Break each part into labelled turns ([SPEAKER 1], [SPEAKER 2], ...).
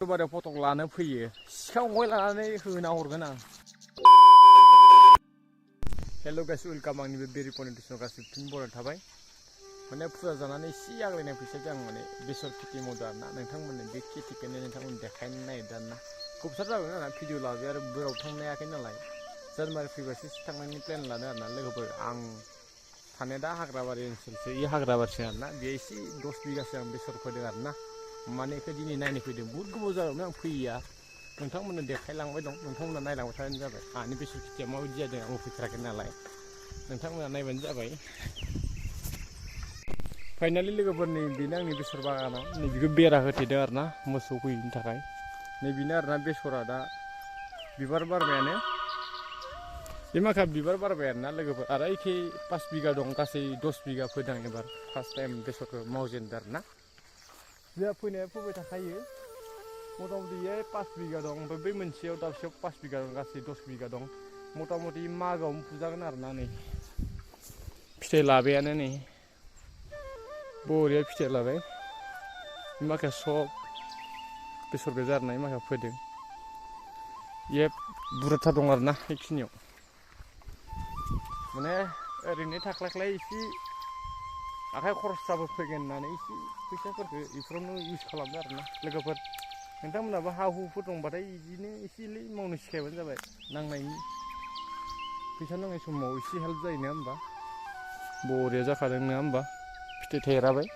[SPEAKER 1] बारियाव फटक लानो फैयो सिखा खंखाइ लानानै होना हरगोन आं। हेल' गाइस, वेलकाम आंनि बे बेरि पनेटेसनाव गासिबो फिन बरायनाय थाबाय। माने फुजा जानानै एसे आग्लायनाय फैसाजों आं माने बेसर खेथि मावदों आरोना। नोंथांमोननो बे खेथिखौनो नोंथांमोन देखायनो नागिरदों आरोना। गोबावथार जाबाय आरोना भिडिअ लाबाय आरो बोराव थांनो हायाखै नालाय जानुवारि फैबासो थांनायनि प्लेन लादों आरोना लोगोफोर। आं थानाया दा हाग्राबारि ओनसोलसो, इ हाग्राबारिसो आरोना। बेयो एसे 10 बिगासो आं बेसर फोदों आरोना। माने बेखौ दिनै नायनो फैदों, बहुद गोबाव जाबायमोन आं फैयैया। नोंथांमोननो देखायलांबाय दं, नोंथांमोना नायलांबाय थाबानो जाबाय। आंनि बेसर खेथिया माबायदि जादों आंबो फैथाराखै नालाय, नोंथांमोना नायबानो जाबाय। फाइनालि लोगोफोर, नै बेनो आंनि बेसर बागाना। नैबेखौ बेरा होथेदों आरोना मोसौ फैयैनि थाखाय। नैबेनो आरोना बेसरा दा बिबार बारबायानो। बे माखा बिबार बारबाय आरोना लोगोफोर। आरो एखे 5 बिगा दं, गासै 10 बिगा फोदों एबार फार्स्ट टाइम बेसरखौ मावजेनदों आरोना। जोंहा फोनाया फोबाय थाखायो। मथा मथि 5 बिगा दं, ओमफ्राय बै मोनसेयाव दाबसेयाव 5 बिगा दं, गासै 10 बिगा दं। मथा मथि मागोआवनो फुजागोन आरोना। नै फिथाइ लाबायानो, नै बरिया फिथाइ लाबाय। माखासे सब बेसर गोजा आरोना, माखासे फोदों। ये बुरजाथार दं आरोना बेखिनियाव। माने ओरैनो थाख्लायख्लाय एसे आखाइ खरसाबो फैगोन होननानै एसे फैसाफोरखौ बेफोरावनो इउज खालामदो आरोना लोगोफोर। नोंथांमोनहाबो हा हुफोर दंबाथाय बिदिनो एसे एनै मावनो सिखायबानो जाबाय। नांनायनि फैसा नांनाय समाव एसे हेल्प जायो, नङा होमबा? बरिया जाखादों, नङा होमबा? फिथाइ थायराबाय।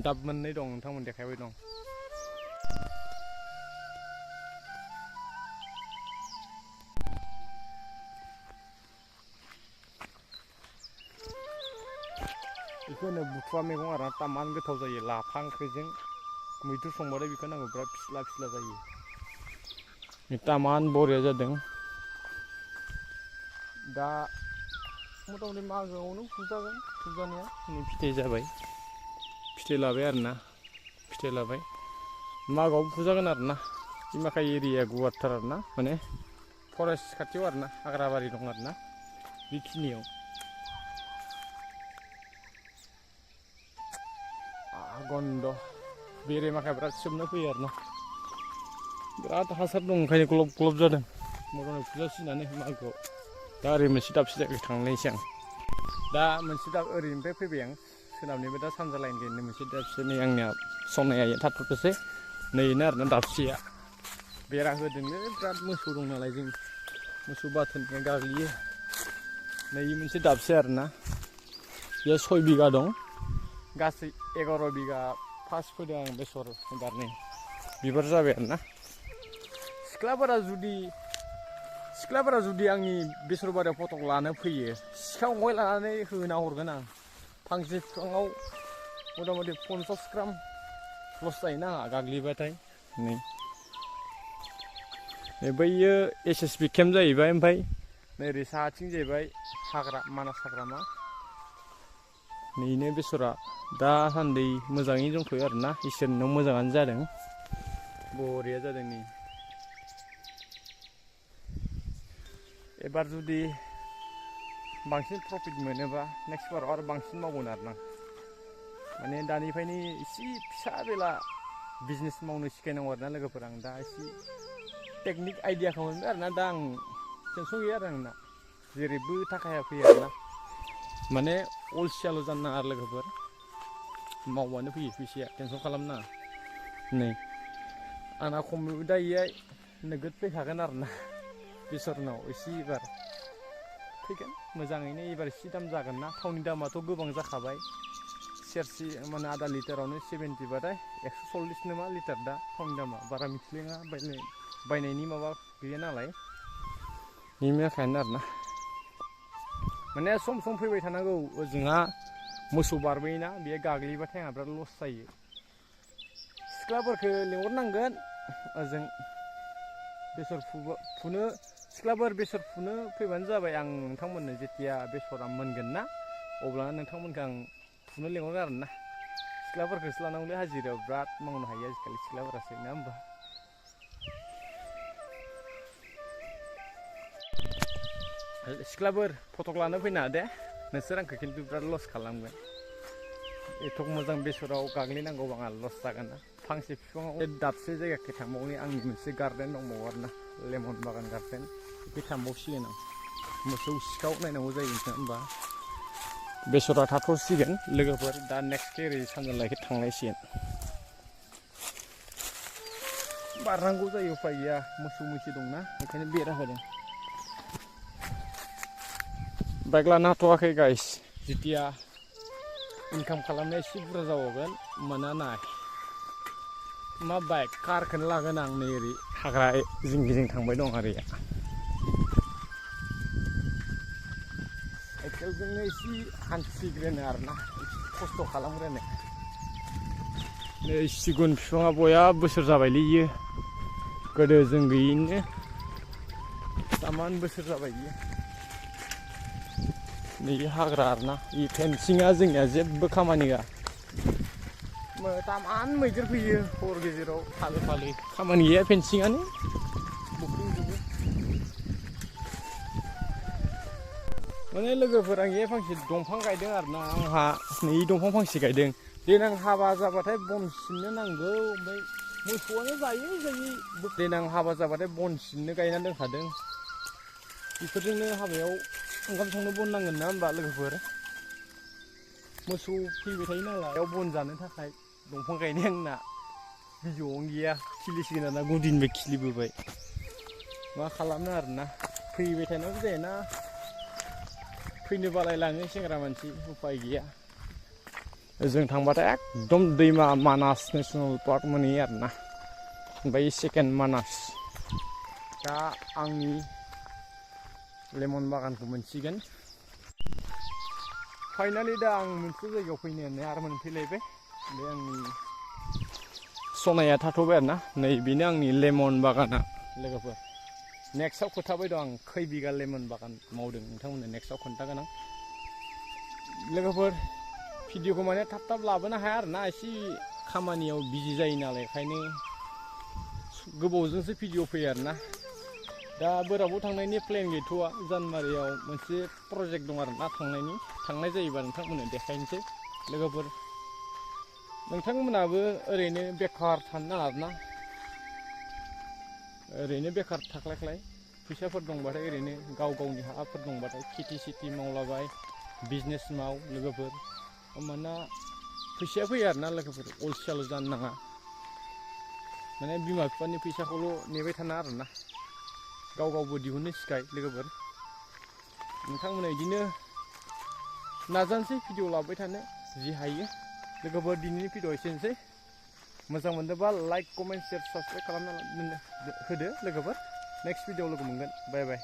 [SPEAKER 1] दाब मोननै दं, नोंथांमोन देखायबाय दं। बेखौ होनो बुथुवा मैगं आरोना, तामाम गोथाव जायो। लाफा ओंख्रिजों मैद्रु संबाथाय बेखौ नांगौ, बिराद फिस्ला फिस्ला जायो। तामान बरिया जादों। दा मथा मथि मागोआवनो फुजागोन फुजानाया। नै फिथाइ जाबाय, फिथाइ लाबाय आरोना, फिथाइ लाबाय। मागोआवबो फुजागोन आरोना। बे माखा एरिया गुवारथार आरोना, माने फरेस्ट खाथियाव आरोना, हाग्राबारि दं आरोना बेखिनियाव। गन्द' बेरे माखाया बिराद सोबनो फैयो आरोना। बिराद हासार दं, ओंखायनो ग्लब ग्लब जादों। मथा मथि फुजासिनानै मागोआव। दा ओरै मोनसे दाबसे जायगायाव थांनायसै आं। दा मोनसे ओरैनिफ्राय फैबाय आं सोनाबनिफ्राय, दा सानजा लाइनखैनो मोनसे दाबसे। नै आंनिया संनाया थाथ'थोसै। नैनो आरोना दाबसेया। बेरा होदोंनो, बिराद मोसौ दं नालाय, जों मोसौ बाथोननिया गाग्लियो। नै मोनसे दाबसे आरोना। बेयाव 6 बिगा दं, गासै 11 बिगा फार्स्ट फोदों आं बेसर एबारनै बिबार जाबाय आरोना। सिख्लाफोरा जुदि आंनि बेसर बारियाव फटक लानो फैयो सिखा खंखाइ लानानै होना हरगोन आं। फांसे बिफाङाव मथा मथि 50 ग्राम लस जायोना आंहा गाग्लिबाथाय। नै बैयो SSB केम्प जाहैबाय। ओमफ्राय नै ओरै साहाथिं जाहैबाय हाग्रा, मानास हाग्रामा। नैनो बेसरा दासान्दि मोजाङै दंथ'यो आरोना, इसोरनि अननायाव मोजाङानो जादों, बरिया जादों। नै एबार जुदि बांसिन प्रफिट मोनोबा नेक्स्ट बाराव आरो बांसिन मावगोन आरोना। माने दानिफ्रायनो एसे फिसा बेला बिजनेस मावनो सिखायनांगौ आरोना लोगोफोर। आं दा एसे टेकनिक आइडियाखौ मोनबाय आरोना। दा आं टेनसन गैया आरो आंना, जेरैबो थाखाया फैयो आरोना। माने अलसियाल' जानो नाङा आरो लोगोफोर, मावबानो फैयो फैसाया, टेनसन खालामनो नाङा। नै आंना खमैबो दा इहाय नोगोद फैखागोन आरोना। बेसरनाव एसे एबार फैगोन मोजाङैनो। एबार एसे दाम जागोन ना, थावनि दामाथ' गोबां जाखाबाय। सेरसे माने आधा लिटारावनो 70 बाथाय 140 नामा लिटार दा थावनि दामा। बारा मिथिलायङा, बायनायनि माबा गैया नालाय। बेनि थाखायनो आरोना, माने सम सम फैबाय थानांगौ। ओजोंहा मोसौ बारबोयोना, बेयो गाग्लिबाथाय आंहा बिराद लस जायो। सिख्लाफोरखौ लिंहरनांगोन ओजों बेसर फुनो। सिख्लाफोर बेसर फुनो फैबानो जाबाय। आं नोंथांमोननो जेथिया बेसरा मोनगोन ना, अब्लानो नोंथांमोनखौ आं फुनो लिंहरगोन आरोना। सिख्लाफोरखौसो लानांगौलै, हाजिरायाव बिराद मावनो हायो आजिखालि सिख्लाफोरासो, नङा होमबा? सिख्लाफोर फटक लानो फैनाङा दे, नोंसोर आंखौ खिन्थु बिराद लस खालामगोन। एथ' मोजां बेसराव गाग्लिनांगौ आंहा लस जागोन ना। फांसे बिफाङाव दाबसे जायगाखै थांबावनि आंनि मोनसे गार्डेन दंबावो आरोना लेमन बागान गार्डेन बे थांबावसिगोन आं मोसौ सिखाव नायनांगौ जायो नोंथां होमबा बेसरा थाथ'सिगोन लोगोफोर दा नेक्स्ट ओरै सानजालागै थांनायसिगोन बारनांगौ जायो उफाय गैया मोसौ मैसो दंना बेखायनो बेरा होदों बाइक लानो हाथ'वाखै गाइस जेतिया इनकाम खालामनाया एसे बुरजा जाबावगोन मोना नाय मा बाइक कारखौनो लागोन आं नै ओरै हाग्रा जिं जिं थांबाय दं ओरै साइकेलजोंनो एसे हान्थिग्रोनो आरोना खस्थ' खालामग्रोनो नै सिगुन बिफाङा बया बोसोर जाबायलै इयो गोदो जों गैयैनो तामान बोसोर जाबाय इयो नै हाग्रा आरोना इ फेनसिंआ जोंनिया जेबो खामानि होआ तामान मैदेर फैयो हर गेजेराव फालो फालो खामानि गैया फेनसिंआनो बुख्रुबजोबो माने लोगोफोर आं ए फांसे दंफां गायदों आरोना आंहा नै दंफां फांसे गायदों देनां हाबा जाबाथाय बन सिननो नांगौ ओमफ्राय मोसौआनो जायो देनां हाबा जाबाथाय बन सिननो गायना दोनखादों बेफोरजोंनो हाबायाव ओंखाम संनो बन नांगोन ना होमबा लोगोफोर मोसौ फैबाय थायो नालाय बेयाव बन जानो थाखाय दंफां गायनाय आंना बिजौआवनो गैया खिलिसिगोन आरोना गुदिनिफ्राय खिलिबोबाय मा खालामनो आरोना फैबाय थानांगौ जायोना फैनो बालायलाङो सेंग्रा मानसि उफाय गैया जों थांबाथाय एकदम दैमा मानास नेसनेल पार्क मोनहैयो आरोना ओमफ्राय सेकेन्ड मानास दा आंनि लेमन बागानखौ मोनसिगोन फाइनालि दा आं मोनसे जायगायाव फैनो होननाय आरो मोनफैलायबाय बे आंनि सनाया थाथ'बाय आरोना नै बेनो आंनि लेमन बागाना लोगोफोर नेक्स्टआव खोथाबाय दं आं खै बिगा लेमन बागान मावदों नोंथांमोननो नेक्स्टआव खोन्थागोन आं लोगोफोर भिडिअखौ माने थाब थाब लाबोनो हाया आरोना एसे खामानियाव बिजि जायो नालाय ओंखायनो गोबावजोंसो भिडिअ फैयो आरोना दा बोराबाव थांनायनि प्लेन गैथ'वा जानुवारियाव मोनसे प्रजेक्ट दं आरोना थांनाय जायोबा नोंथांमोननो देखायनोसै लोगोफोर नोंथांमोनाबो ओरैनो बेखार थानो नाङा आरोना ओरैनो बेखार थाख्लायख्लाय फैसाफोर दंबाथाय ओरैनो गाव गावनि हाफोर दंबाथाय खेथि सेथि मावलाबाय बिजनेस माव लोगोफोर होमबाना फैसाया फैयो आरोना लोगोफोर अलसियाल' जानो नाङा माने बिमा बिफानि फैसाखौल' नेबाय थाना आरोना गाव गावबो दिहुननो सिखाय लोगोफोर नोंथांमोना बिदिनो नाजानोसै भिडिअ लाबोबाय थानो जि हायो लोगोफोर दिनैनि भिडिअ एसेनोसै मोजां मोनदोंबा लाइक कमेन्ट शेयार साबसक्राइब खालामना होदो लोगोफोर नेक्स्ट भिडिअ लोगो मोनगोन बाय बाय